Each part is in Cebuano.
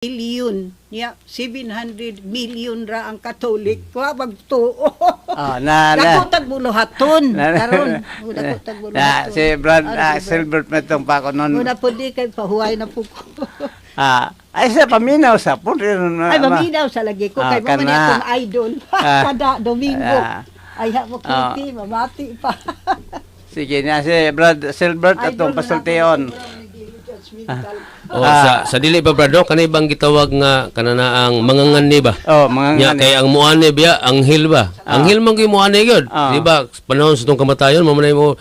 Billion niya, 700 million ra ang Katolik, wa magtuo. Ah, na na. Dako tag buluhaton karon, dako tag Na, buluhaton. si Brad Ano, si Brad? Silbert metong pa ko noon. Muna po di kay pahuway na po ko. Ah, ay sa paminaw sa po Ay, maminaw sa lagi ko Ah, kay mo man kana. akong idol kada Domingo. Ay ha mo kuti mamati pa. Sige na si Brad Silbert atong Idol na pasultion. ako, sobrang medyo judgmental. Oh, sa dili pa, Brad, no, kanay bang gitawag nga kanana ang mangangani ba? Oh, mga Nya kay ang muani biya, anghel ba? Anghel man gyud muani gyud. Di ba? Panahon sa tong kamatayon, mo man mo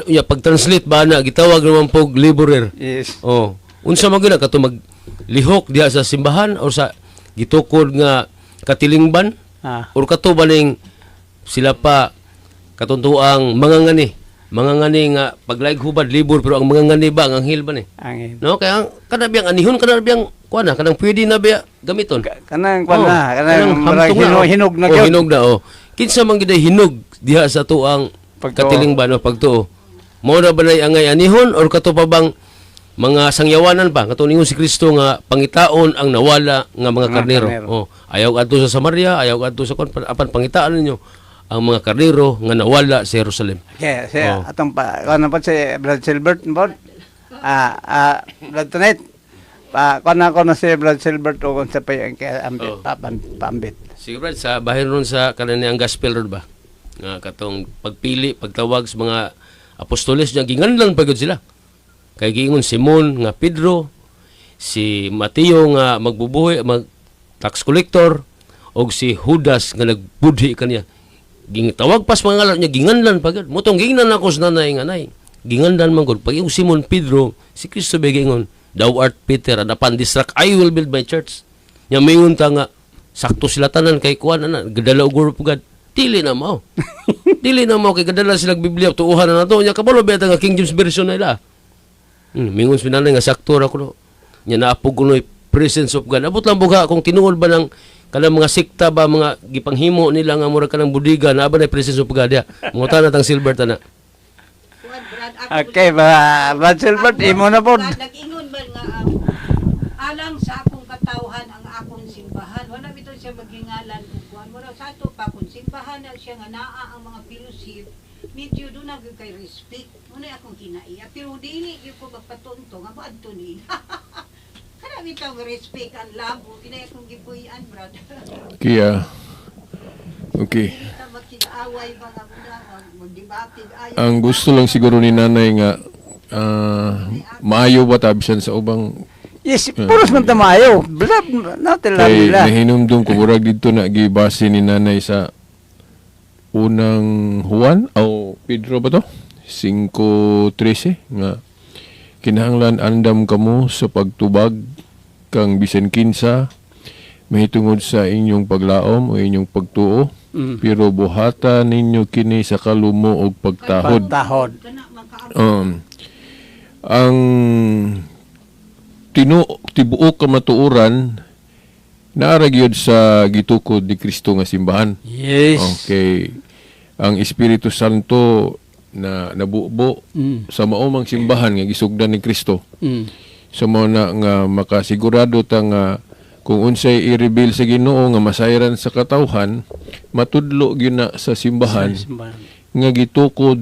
unya pag-translate ba na gitawag naman pog laborer. Yes. Oh, unsa man gyud na kato maglihok diha sa simbahan or sa gitukod nga katilingban or kato ba ning sila pa katuntuang mangangani? Mangangani nga paglaig hubad libur, pero ang mangangani ba ang anghel ba ni? Ang No, kaya ang kana biyang anihon, kana biyang kuan na, kanang pwede na biya gamiton. Kanang kwan Oh, na, kanang murag hamtong na, hinog, oh. hinog na Oh, gyud. hinog na, oh. Kinsa man gyud ay hinog diha sa tuang Pagtuo. katilingban o pagtuo? Mao na ba nay angay anihon or kato pa bang mga sangyawanan pa kato ningon si Kristo nga pangitaon ang nawala nga mga Mga karnero? karnero. Oh, ayaw adto sa Samaria, ayaw adto sa kon, apan pangitaan ninyo ang mga karnero nga nawala sa Jerusalem. Okay, si Oh. atong pa kuan na po si Brad Silbert pod. Ah, Brad Tonet. Pa kuan na ko na si Brad Silbert o kung sa pa yung kay ambit Oh. pa paambit. Sige, Brad, sa bahin ron sa kanang gospel ron ba? Nga katong pagpili, pagtawag sa mga apostoles niya, ginganlan pa gyud sila. Kay giingon Simon nga Pedro, si Mateo nga magbubuhi, mag tax collector, og si Judas nga nagbudhi kaniya. Gitawag pas mga ngalan niya, ginganlan pa gyud. Motong gingnan ako sa nanay nga nay. Ginganlan man gud. Pag yung Simon Pedro, si Kristo ba giingon, "Thou art Peter, and upon this rock I will build my church." Nya mingon ta nga sakto sila tanan kay kuan ana gadala og word of God. Dili na mao. Dili na mao kay gadala sila og Biblia, tuuhan na nato. Nya kabalo ba nga King James Version na ila. Mingon si nanay nga sakto ra kuno. Nya naapog kuno presence of God. Abot lang buga kung tinuod ba ng kanang mga sikta ba, mga gipanghimo nila nga mura kanang budiga na ba na presence of God ya. Mangutan na tang silver tana. Kuan, Brad, ako Okay, ba Brad Silbert imo na pod. Brad, nag-ingon man nga alang sa akong katawhan ang akong simbahan. Wala bitaw siya maghingalan og kuan. Wala sa ato pa kung simbahan na siya nga naa ang mga fellowship, medyo doon na gyud kay respect. Muna akong kinaiya. Pero dili gyud ko magpatunto nga moadto ni. Kana bitaw nga respect ang labo, kinay akong gipuy-an, Brad. Kaya, okay. Dili ta makig-away ba nga muna magdebate ayo. Ang gusto lang siguro ni nanay nga maayo ba ta bisan sa ubang Yes, puros man ta maayo. Brad, natin lang kay nila. nahinumdum ko murag dito na gibase ni nanay sa unang Juan o Pedro ba to? 5:13 nga kinahanglan andam kamo sa pagtubag kang bisan kinsa mahitungod sa inyong paglaom o inyong pagtuo, pero buhata ninyo kini sa kalumo og pagtahod. Pagtahod. Kana makaabot. Ang tibuok kamatuoran naa ra gyud sa gitukod ni Kristo nga simbahan. Okay. Ang Espiritu Santo na nabubo sa maomang simbahan nga gisugdan ni Kristo. Sa mao na nga makasigurado ta nga kung unsay i-reveal sa Ginoo nga masayran sa katawhan, matudlo gyud na sa simbahan Simbahan. nga gitukod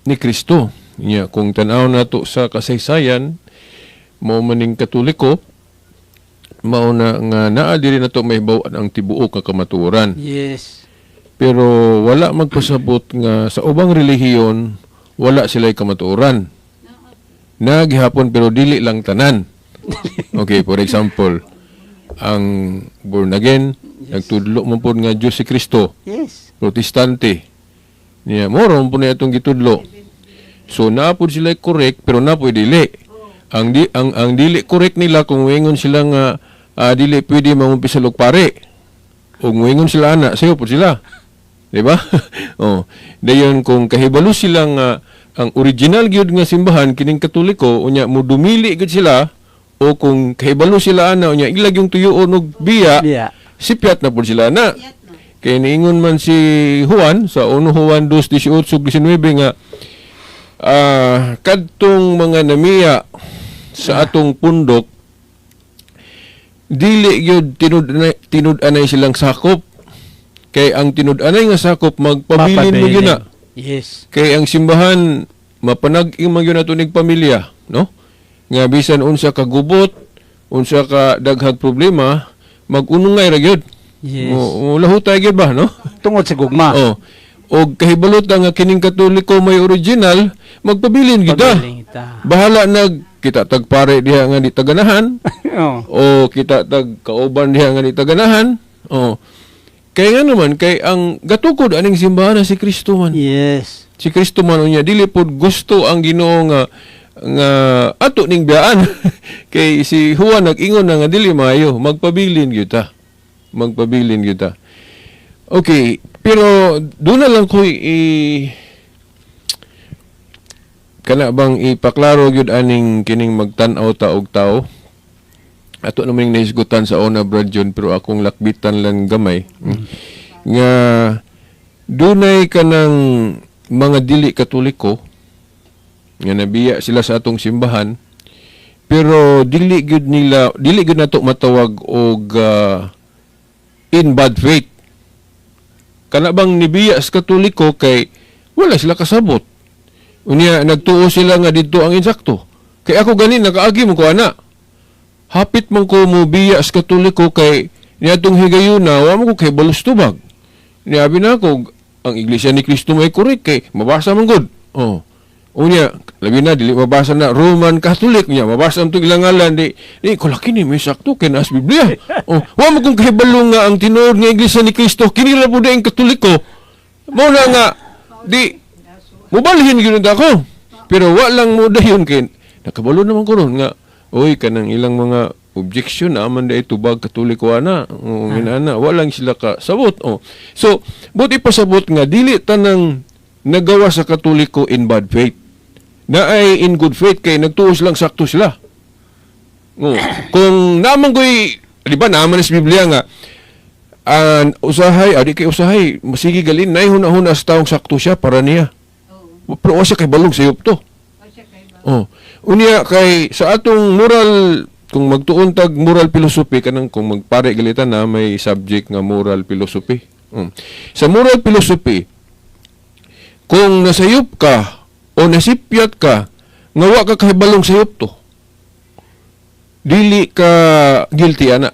ni Kristo. Nya kung tan-aw nato sa kasaysayan, mao maning Katoliko, mao na nga naa diri nato mahibaw-an ang tibuok nga kamatuoran. Pero wala magpasabot nga sa ubang relihiyon wala sila'y kamatuoran. Na gihapon, pero dili lang tanan. Okay, for example, ang born again, nagtudlo man pod nga Dios si Kristo. Protestante. Niya, mao ra man po niya itong gitudlo. So naa pod sila correct pero naa pod dili. Ang di ang dili correct nila kung moingon sila nga dili pwede mangumpisal og pare. O moingon sila ana, sayo pod sila. Di ba? Oh. Dayon kung kahibalo sila nga ang original gyud nga simbahan kining Katoliko, unya mo dumili gyud sila, o kung kahibalo sila ana, unya ilag yung tuyoon og biya, sipyat na pud sila na. Sipyat na. Kay niingon man si Juan sa 1 Juan 2:18 19 nga kadtong mga namiya sa atong pundok Dili gyud tinud-anay silang sakop. Kay ang tinud-anay nga sakop, magpabilin mo gyud na. Kay ang simbahan mapanag-ing man gyud nato nig pamilya, no? Nga bisan unsa ka gubot, unsa ka daghag problema, mag-unungay ra gyud. Mo lahutay gyud ba, no? Tungod sa gugma. Oh. Og kahibalo ta nga kining Katoliko may original, magpabilin kita. Pabilin kita. Bahala nag kita tagpare diha nga di taganahan o kita tag kauban diha nga di taganahan. Oh. Kay nga naman kay ang gatukod aning simbahan na si Kristo man. Si Kristo man, unya dili pod gusto ang Ginoo nga nga ato ning biyaan. Kay si Juan nag-ingon na nga dili maayo, magpabilin gyud ta. Magpabilin gyud ta. Okay, pero doon na lang ko i kana bang ipaklaro gyud aning kining magtan-aw ta og tao. Ato naman yung nahisgutan sa una, Brad John, pero akong lakbitan lang gamay. Nga dunay kanang mga dili Katoliko nga nabiya sila sa atong simbahan, pero dili gyud nila, dili gyud nato matawag og in bad faith. Kana bang nibiya sa Katoliko kay wala sila kasabot. Unya nagtuo sila nga didto ang insakto. Kay ako gani nakaagi mo ko ana. Hapit man ko mo biya sa Katoliko kay niadtong higayuna wa man ko kay balos tubag. Niabi na ako ang Iglesia ni Cristo may correct kay mabasa man gud. Oh. Unya, labi na dili mabasa na Roman Catholic niya, mabasa ang ilang ngalan di di ko laki ni may sakto kay naas Biblia. Oh, wa man kong kahibalo nga ang tinuod nga Iglesia ni Cristo kini ra pud ang Katoliko. Mao na nga di mubalhin gyud ako. Pero wa lang mo dayon kay nakabalo naman ko ron nga oy kanang ilang mga objection na man dai tubag Katoliko ana o ana, wa lang sila ka sabot. Oh. So buti pasabot nga dili tanang nagawa sa Katoliko in bad faith. Na ay in good faith kay nagtuos lang sakto sila. Oh, kung naman ko'y, di ba naman sa Biblia nga an usahay adi kay usahay masigi galin nay huna-huna sa taong sakto siya para niya. Pero wa siya kay balong sayop to. O siya kay ba? Oh. Unya kay sa atong moral, kung magtuon tag moral philosophy, kanang kung magpare galitan na may subject nga moral philosophy. Sa moral philosophy, kung nasayop ka o nasipyat ka nga wa ka kahibalong sayop to, dili ka guilty ana.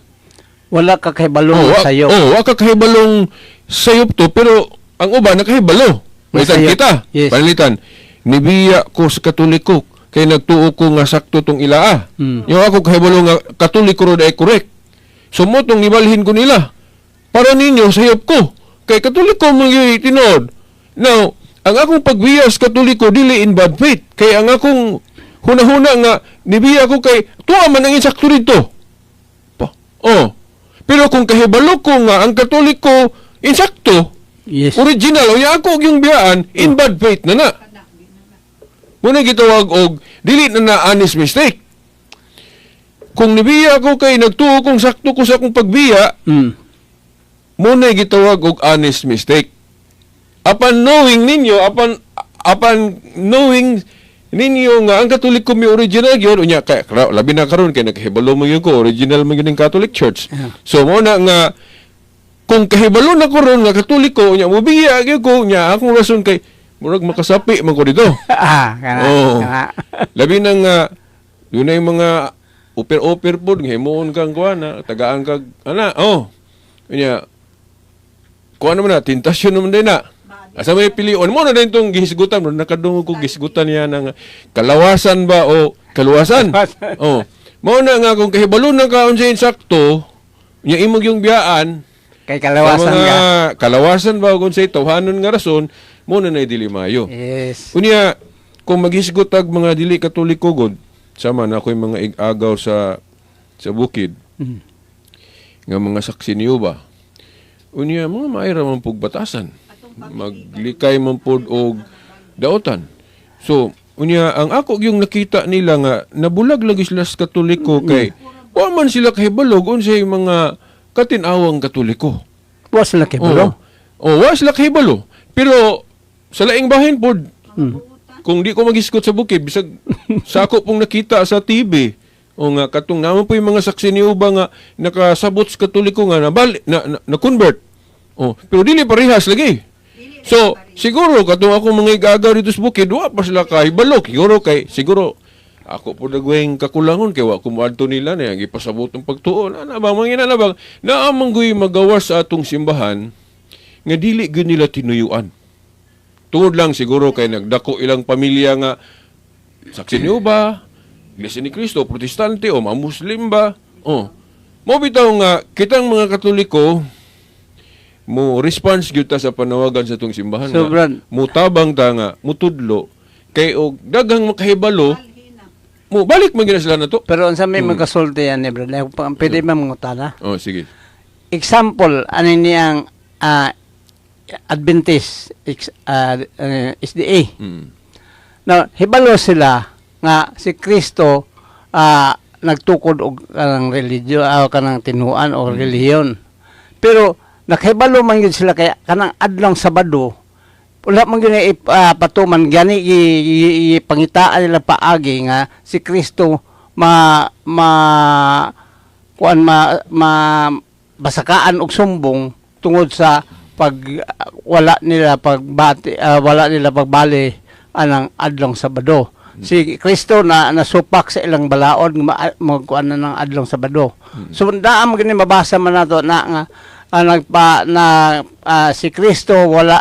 Wala ka kahibalong Oh, sayo. Oh, wa ka kahibalong sayop to, pero ang uban nakahibalo. Palitan Masayop. kita. Panalitan. Nibiya ko sa Katoliko kay nagtuo ko nga sakto tong ilaa. Yung ako kahibalo nga Katoliko ro ay correct. So mo tong nibalhin ko nila. Para ninyo sayop ko. Kay Katoliko man gyud tinuod. Now, ang akong pagbiya sa Katoliko dili in bad faith. Kay ang akong hunahuna nga nibiya ko kay tuwa man ang insakto dito. Pa. Oh. Pero kung kahibalo ko nga ang Katoliko insakto, original, unya ako og yung biyaan, in bad faith na na. Muna gitawag og dili na na honest mistake. Kung nibiya ko kay nagtuo kong sakto ko sa akong pagbiya, muna gitawag og honest mistake. Apan knowing ninyo nga ang Katoliko may original gyud, unya kay labi na karon kay nakahibalo mo gyud ko original man gyud ang Catholic Church. So mo na nga kung kahibalo na ko ron nga Katoliko, unya mobiya gyud ko, unya akong rason kay murag makasapi man ko dito. Ah, kana. Oo. Kana. Labi na nga doon yung mga oper-oper pod nga himuon kang kuan na tagaan kag ana, oh. Unya kuan naman na tentasyon naman din na. Asa may pilion mo na din tong gihisgutan bro, nakadungog ko gihisgutan niya ng kalawasan ba o kaluwasan. Oh. Mao na nga kung kahibalo na ka unsa insakto, nya imong yung biyaan Kay kalawasan sa mga ka. Kalawasan ba o kung sa tawhanon nga rason, mo na nay dili maayo. Unya, kung maghisgot tag mga dili Katoliko god, sama na ako'y mga ig-agaw sa bukid, nga mga saksi niyo ba? Unya, mga maayra man pug batasan. Maglikay man pod og daotan. So, unya, ang ako yung nakita nila nga, nabulag lagi sila sa Katoliko kay, wa man sila kahibalog unsay mga katin-awang Katoliko. Wa sila kahibalo. Oh, wa sila kahibalo. Pero sa laing bahin pod, kung di ko magisgot sa bukid, bisag sa ako pong nakita sa TV, O nga katong naman po yung mga saksi ni Uba nga nakasabot sa Katoliko nga nabali, na, na, na convert. Oh, pero dili parehas lagi. So, siguro katong ako mga igagaw dito sa bukid, wa pa sila kahibalo. Siguro kay siguro ako po nagweng kakulangon kay wa ko moadto nila na gipasabot ang pagtuo. Na na ba mangina na ba naa man guy magawas sa atong simbahan nga dili gyud nila tinuyuan. Tungod lang siguro kay nagdako ilang pamilya nga saksi niyo ba? Iglesia ni Cristo, Protestante o mga Muslim ba? Oh. Mo bitaw nga kitang mga Katoliko mo response gyud ta sa panawagan sa atong simbahan So, nga Brad, mutabang ta nga mutudlo kay og daghang makahibalo mo balik man gyud na sila nato. Pero unsa may magasulti yan ni Brad? Pwede man mangutana. Oh, sige. Example, ano niyang Adventist SDA. Now, hibalo sila nga si Kristo nagtukod og kanang religyo kanang tinuan o relihiyon. Pero nakahibalo man gyud sila kay kanang adlong Sabado wala man gyud patuman gani pangitaan nila paagi nga si Kristo ma ma kuan ma, ma basakaan og sumbong tungod sa pag wala nila pagbati wala nila pagbali anang adlong Sabado. Si Kristo na nasupak sa ilang balaod nga magkuan na ng adlong Sabado. So naa man gani mabasa man nato na nga nagpa na si Kristo wala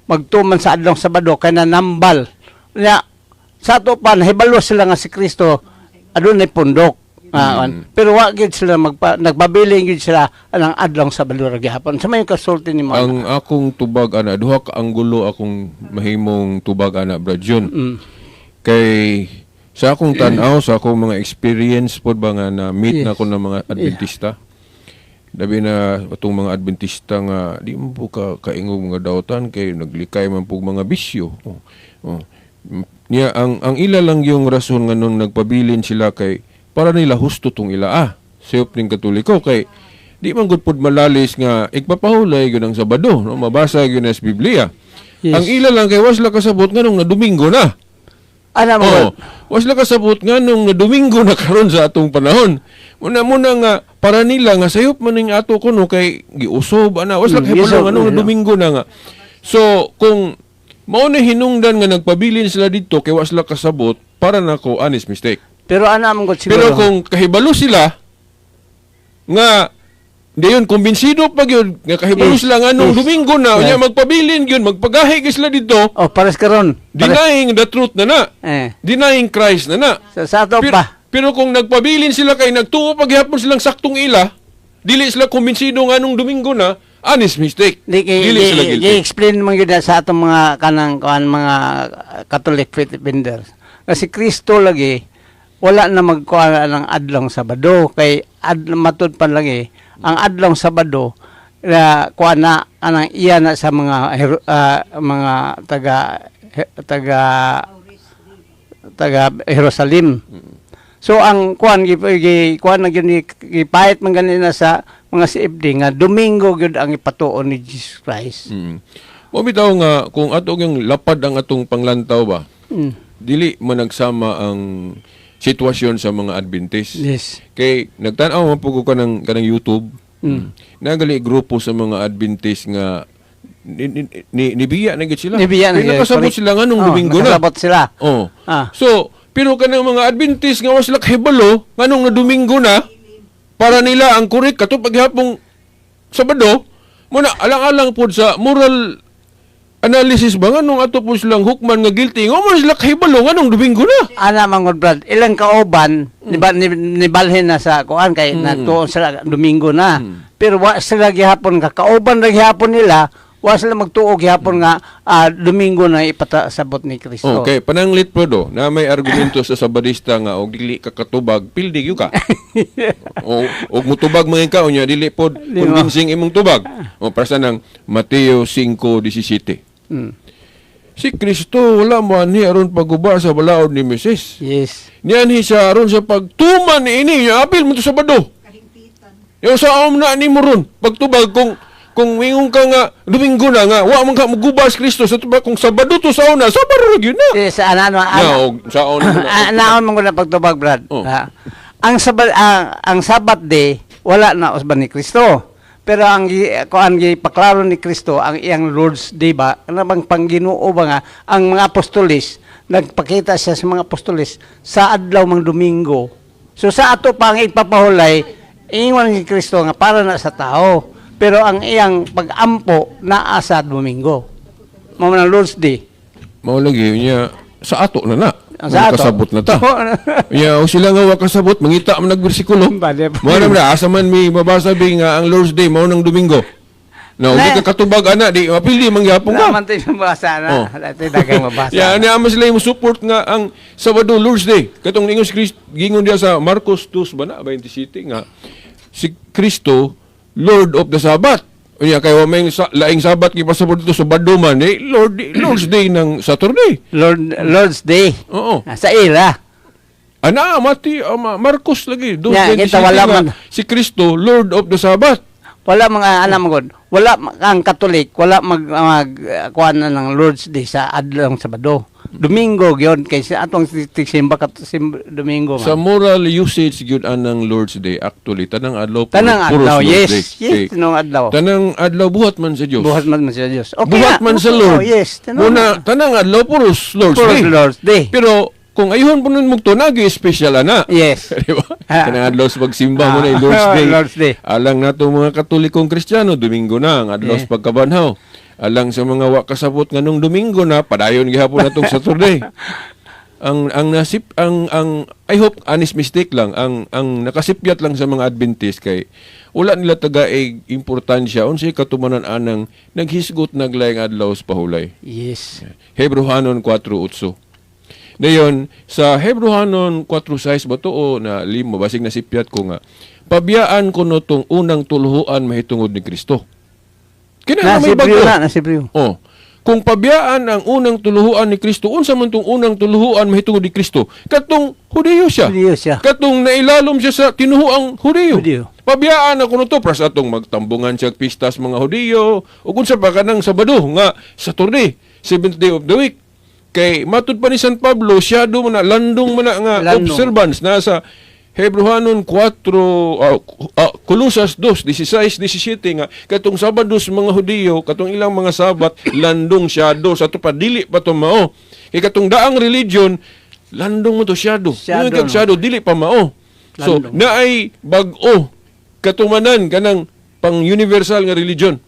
magtuman sa adlong Sabado kay nanambal. Nya sa ato pa nahibalo sila nga si Kristo adunay pundok. Pero wa gyud sila nagpabilin gyud sila anang adlong Sabado ra gihapon. Sa may kasulti nimo? Ang akong tubag ana, duha ka anggulo akong mahimong tubag ana, Brad Jun. Kay sa akong tan-aw, sa akong mga experience pod ba nga na meet na ko ng mga Adventista. Labi na atong mga Adventista nga di mo po ka kaingog mga dautan kay naglikay man pug mga bisyo. Oh. Niya ang ila lang yung rason nga nung nagpabilin sila kay para nila husto tong ila sayop ning Katoliko kay di man gud pod malalis nga igpapahulay gyud ang Sabado, no, mabasa gyud na sa Biblia. Ang ila lang kay wasla kasabot nganong na Domingo na. Ana mo. Oh, wasla kasabot nganong na Domingo na karon sa atong panahon. Muna muna nga para nila nga sayop man ning ato kuno kay giusob ana, wasla kay Giusob, nganong na Domingo na nga. So kung mao na hinungdan nga nagpabilin sila didto kay wasla kasabot, para nako honest mistake. Pero ana man gud siguro. Pero kung kahibalo sila nga dayon kumbinsido pa gyud nga kahibalo sila nga nung Domingo na unya magpabilin gyud, magpagahi gyud sila didto, Oh, pares karon. Pares. denying the truth na na. Denying Christ na na. Sa ato Pero, pa. pero kung nagpabilin sila kay nagtuo paghapon silang saktong ila, dili sila kumbinsido nga nung Domingo na, honest mistake. Di kay Dili sila guilty. Gi-explain man gyud na sa atong mga kanang kuan mga Catholic faith defenders. Kasi Kristo lagi wala na magkuan ng adlong Sabado kay matud pa lagi ang adlong Sabado na kuan na anang iya na sa mga mga taga taga taga Jerusalem. So ang kuan gi, gi kuan na gyud gipahit man gani na sa mga CFD nga Domingo gyud ang ipatuon ni Jesus Christ. Mo bitaw nga kung ato yung lapad ang atong panglantaw ba, dili man nagsama ang sitwasyon sa mga Adventist. Kay nagtan-aw man po ko kanang kanang YouTube. Nagali grupo sa mga Adventist nga ni, ni, ni, nibiya na gyud sila. Nibiya na Kay gyud, nakasabot sila nga nung Oh, Domingo na. nakasabot sila. Oh. So, pero kanang mga Adventist nga wasla kahibalo nganong na Domingo na, para nila ang correct kato paghapong Sabado, muna alang-alang pod sa moral analysis ba nganong ato po silang hukman nga guilty nga mo sila kahibalo nganong Domingo na. Ana man gud, Brad, ilang kauban ni, ba, ni, nibalhin na sa kuan kay nagtuon sila Domingo na. Pero wa sila gihapon ka kauban ra gihapon nila, wa sila magtuo gihapon nga Domingo na ipatasabot ni Kristo. Okay, pananglit po do na may argumento sa Sabadista nga og dili ka katubag, pildi gyud ka. O og mutubag man ka unya dili pod convincing imong tubag. O para sa nang Mateo 5:17. Si Kristo wala mo ani aron pagguba sa balaod ni Moises. Nianhi siya aron sa pagtuman niini, niya apil mo to Sabado. Kahimpitan. Yung sa om na ni mo ron, pagtubag kung mingon ka nga Domingo na nga wa man ka muguba sa Kristo sa tubag kung Sabado to sa una, Sabado ra gyud na. Eh, sa ana ano Na og sa una na. Naon man gud na pagtubag, Brad. Oh. Ha? Ang Sabbath day wala na usban ni Kristo. Pero ang kuan, gipaklaro ni Kristo ang iyang Lord's Day ba, ano bang pangginoo ba nga ang mga apostolis, nagpakita siya sa mga apostolis sa adlaw mang Domingo. So sa ato pa ang ipapahulay, ingon ni Kristo nga para na sa tao. Pero ang iyang pag-ampo naa sa Domingo. Mao man ang Lord's Day. Mao lagi niya sa ato na na. Ang sa ato. Kasabot na ta. Ya, o sila nga wa kasabot, mangita man nagbersikulo. Bale. Mo na man asa man mi mabasa bi nga ang Lord's Day mao nang Domingo. Na ug Na- ka katubag ana di mapili man gyapon ka. Wala man tayo mabasa na. Oh. Wala tayo dagang mabasa. Ya, ani ama sila mo support nga ang Sabado Lord's Day. Katong ningon si Kristo, gingon diya sa Marcos 2 ba na 27 nga si Kristo Lord of the Sabbath. Unya kay wa may laing Sabat gipasabot dito sa Sabado man eh, Lord's Day ng Saturday. Lord's Day. Oo. Ah, sa ila. Ana mati ama Marcos lagi Ya, 2:27 kita wala nga man. si Kristo Lord of the Sabbath. Wala mga alam mo, wala ang Katolik, wala mag, mag kuan na ng Lord's Day sa adlong Sabado. Domingo gyud kay sa atong tigsimba kat Domingo Sa man. moral usage gyud anang Lord's Day, actually tanang adlaw Tanang puros adlaw, Lord's yes. Day. Yes, Kay tanang adlaw. Tanang adlaw buhat man sa Dios. Buhat man sa Dios. Okay Buhat na. man sa Oh, Lord. yes. Tanang Muna tanang adlaw puros Lord's Puros Day. Lord's Day. Pero kung ayuhon po nun mugto nagi special ana. Yes. Di ba? Ah. Kanang adlaw sa pagsimba mo na Ah, Lord's Day. Lord's Day. Alang nato mga Katolikong Kristiyano, Domingo na ang adlaw sa pagkabanhaw. Alang sa mga wa kasabot nga nung Domingo na padayon gihapon natong Saturday. Ang nasip ang I hope honest mistake lang ang nakasipyat lang sa mga Adventist kay wala nila taga importansya unsay katumanan anang naghisgot naglaing adlaw sa pahulay. Hebrehanon 4:8. Dayon sa Hebrehanon 4:6 ba to o na limo, basig nasipyat ko nga pabiyaan ko no tong unang tuluhuan mahitungod ni Kristo. Kinahanglan Na may si bago. Brio na si Brio. Oh. Kung pabiyaan ang unang tuluhuan ni Kristo, unsa man tong unang tuluhuan mahitungod ni Kristo? Katong Hudiyo siya. Hudiyo siya. Katong nailalom siya sa tinuhuang Hudiyo. Hudiyo. Pabiyaan ako no to pras atong magtambungan siya pistas mga Hudiyo ug unsa pa kanang Sabado nga Saturday, seventh day of the week. Kay matud pa ni San Pablo, syado man na landong man na nga Landong. observance nasa Hebrehanon 4, Kolosas 2, 16, 17 nga katong Sabado sa mga Hudiyo, katong ilang mga Sabat landong syado sa ato pa dili pa to mao. Kay katong daang religion landong mo to syado. Syado, Ingon kag no? syado dili pa mao. So Landong. naay bag-o katumanan kanang pang universal nga religion.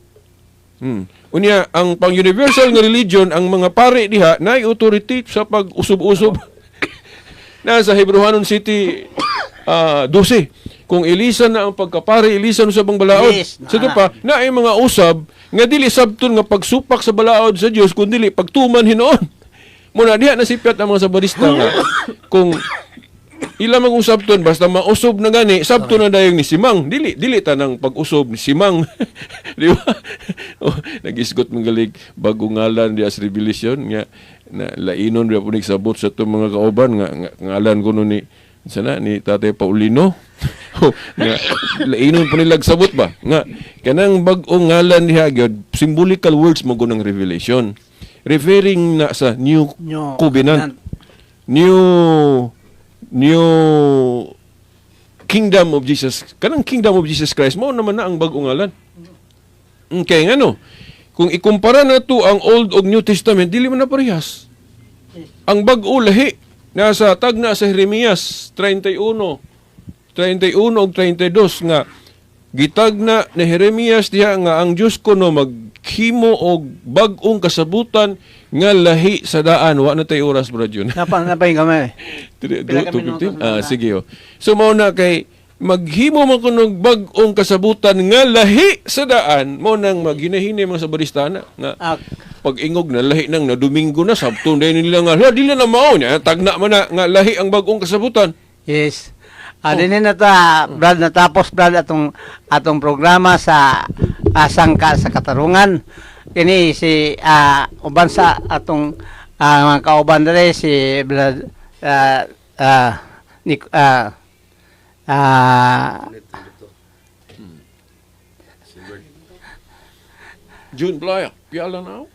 Unya ang pang universal nga religion, ang mga pare diha naay authority sa pag-usob-usob. Nasa Hebrehanon City 12. Kung ilisan na ang pagkapare, ilisan usab ang balaod. Yes, Sa ito pa, naay mga usab nga dili sabton nga pagsupak sa balaod sa Dios kun dili pagtuman hinuon. Muna diha nasipyat ang mga sabarista nga kung ila mang usabton basta mausob na gani sabton na dayong ni Simang, dili dili tanang pag-usob ni Simang, di ba? Oh, nagisgot man galig bagong ngalan di as revelation nga na lainon ra po sabot sa itong mga kauban nga ngalan kuno ni sana ni Tatay Paulino. Oh, nga lainon po nila sabot ba nga kanang bag-ong ngalan diha gyud symbolical words mo ng revelation referring na sa new, New covenant, new new kingdom of Jesus, kanang kingdom of Jesus Christ mao naman na ang bag-ong ngalan. Okay, ngano kung ikumpara na to ang Old ug New Testament, dili man na parehas. Ang bag-o lahi. Nasa tagna sa Jeremias 31 31 ug 32 nga gitagna ni Jeremias diha nga ang Dios kuno maghimo og bag-ong kasabutan nga lahi sa daan. Wa na tay oras, Brad Jun. Napa yung kami. Pila ka 2:15? minuto Ah, na? sige oh. So mao na kay maghimo man kuno og bag-ong kasabutan nga lahi sa daan, mo nang maghinahini mga sabarista na nga pag-ingog na lahi nang na Domingo na sabto dahil nila nga "Hala, dili na mao niya tagna man na nga lahi ang bag-ong kasabutan." Yes. Ah, dinhi na ta, Brad, natapos, Brad, atong atong programa sa Sangka sa Katarungan. Kini si uban sa atong mga kauban dere si Brad ni June Playa piala na ako.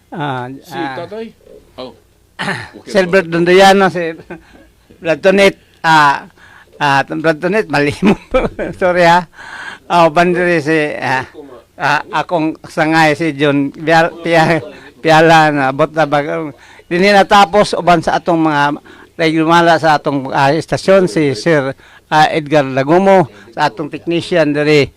Si tatay. Oh. Okay. Silbert Dondayano, si Brad Tonet, Brad Tonet, mali mo. Sorry ha. Oh, bandiri si akong sangay si John Piala na abot na bag dinhi natapos uban sa atong mga regular sa atong istasyon si Sir Edgar Lagumo, sa atong technician diri.